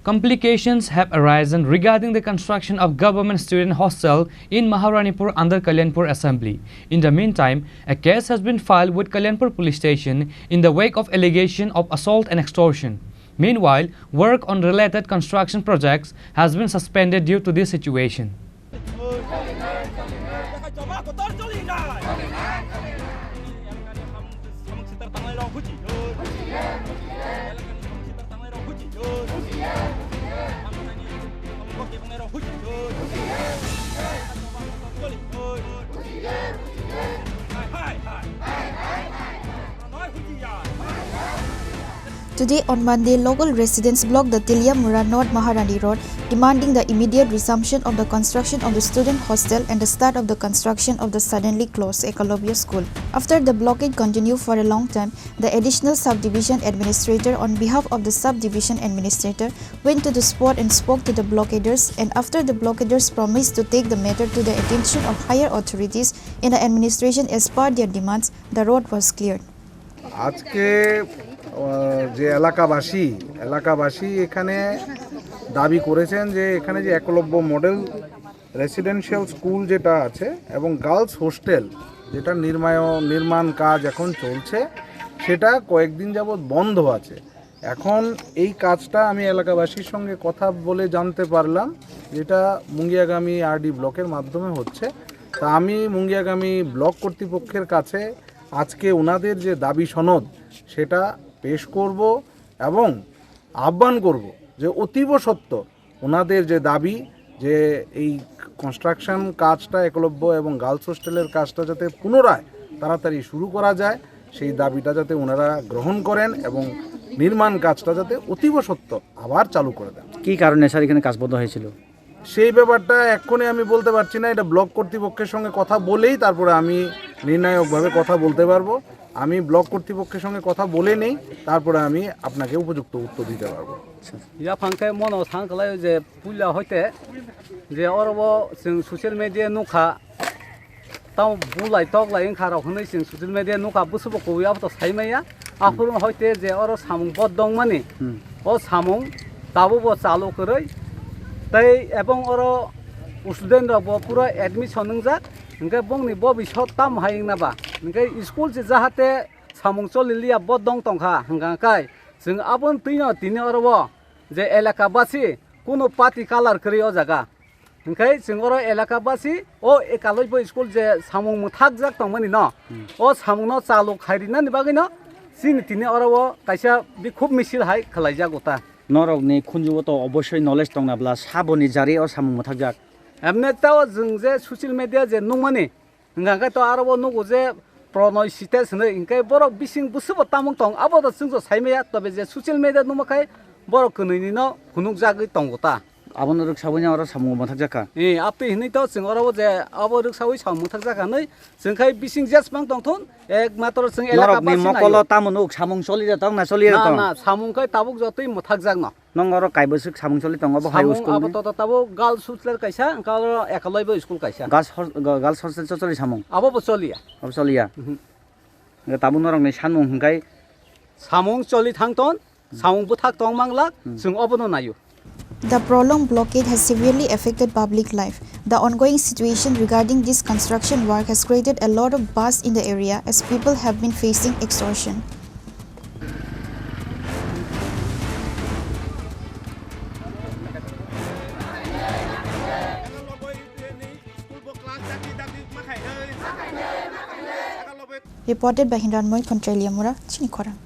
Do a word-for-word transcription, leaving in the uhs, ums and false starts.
Complications have arisen regarding the construction of government student hostel in Maharanipur under Kalyanpur Assembly. In the meantime, a case has been filed with Kalyanpur Police Station in the wake of allegation of assault and extortion. Meanwhile, work on related construction projects has been suspended due to this situation. Today on Monday, local residents blocked the Teliamura North Maharani Road, demanding the immediate resumption of the construction of the student hostel and the start of the construction of the suddenly closed Eklavya School. After the blockade continued for a long time, the additional subdivision administrator, on behalf of the subdivision administrator, went to the spot and spoke to the blockaders, and after the blockaders promised to take the matter to the attention of higher authorities in the administration as per their demands, the road was cleared. আজকে আহ, যে এলাকাবাসী এলাকাবাসী এখানে দাবি করেছেন যে এখানে যে একলব্য মডেল রেসিডেন্সিয়াল স্কুল যেটা আছে এবং গার্লস হোস্টেল যেটা নির্মায় নির্মাণ কাজ এখন চলছে, সেটা কয়েকদিন যাবৎ বন্ধ আছে। এখন এই কাজটা আমি এলাকাবাসীর সঙ্গে কথা বলে জানতে পারলাম, যেটা মুঙ্গিয়াগামী আরডি ব্লকের মাধ্যমে হচ্ছে। তা আমি মুঙ্গিয়াগামী ব্লক কর্তৃপক্ষের কাছে আজকে ওনাদের যে দাবি সনদ, সেটা পেশ করব এবং আহ্বান করব যে অতীব সত্বর ওনাদের যে দাবি, যে এই কনস্ট্রাকশন কাজটা, একলব্য এবং গার্লস হোস্টেলের কাজটা যাতে পুনরায় তাড়াতাড়ি শুরু করা যায়, সেই দাবিটা যাতে ওনারা গ্রহণ করেন এবং নির্মাণ কাজটা যাতে অতীব সত্বর আবার চালু করে দেন। কি কারণে স্যার এখানে কাজ বন্ধ হয়েছিল? সেই ব্যাপারটা এক্ষুনি আমি বলতে পারছি না, এটা ব্লক কর্তৃপক্ষের সঙ্গে কথা বলেই তারপরে আমি নির্ণায়কভাবে কথা বলতে পারবো। আমি ব্লক কর্তৃপক্ষের সঙ্গে কথা বলে নেই, তারপরে আমি আপনাকে উপযুক্ত উত্তর দিতে পারবো। Yaphang khe mono thang kwlai je puila hoite je oro bo chwng social media nukha, tamo bulai toklai wngkha rok hwnwi chwng social media nukha, bwswkbo kubui abo to sai maya. Aphuru hoite je oro samung bodong mani, Hmm. o samung tabukbo chalu kwrwi tei ebong oro student rokbo pura admission wngjak, hwnkhe bongni bobisot tamo hai wngna ba, hwnkhe school se jahate samung choli liya bodong tongkha hwnkha kai. Chwng aboni twino tini oro o je elaka basi kunu party colour kwrwi o jaga. Hwnkhe chwng oro elaka basi o Eklavya school je samung mwthakjak tongmani no, Hmm. o samungno chalu khai rinani bagwino chini tini oro o kaisa bikhub misil hai khlaijago ta. Norokni khunjugo to obosoi knowledge tongna bla saboni jari o samung mwthakjak. Emne tao chwng je social media je nukmani, Hwnkha khe to aro bo nugo je Pronoy Site hwnwi, hwnkhe borok bising bwswkbo tamung tong, abo to chwngso sai maya, tobe je social media nukma khai borok kwnwini no phunukjagwi tongo ta. Abono rwksaui no oro samung mwthakjak kha. Eh, abtwi hwnwi to chwng oro bo je abo rwksaui samung mwthakjak kha hwnwi chwng khai bising jesmang tongthun, ekmatro chwng elaka Norokni basi mokolo naio. Tamo nuk samung choli de tong na choli de Na, tong? Na, samung khai tabuk jotoi mwthakjak no. Nong oro kaibwswk samung choli tongo, bo hai Samung school abo ni? Toto tabo girls hostel kaisa, hwnkhe oro Eklavya school kaisa. Girls hos-, ga-, girls hostel cho choli samung? Abo bo choliya. Abo choliya? Mhm. Hwnkhe tabuk norokni sanmung hwnkhe? Samung choli thangton, samung bwthak tong manglak, Hmm. chwng obono naio. The prolonged blockade has severely affected public life. The ongoing situation regarding this construction work has created a lot of buzz in the area as people have been facing extortion. Reported by Hindranmoy Kontrelia Mura, Chini Khorang.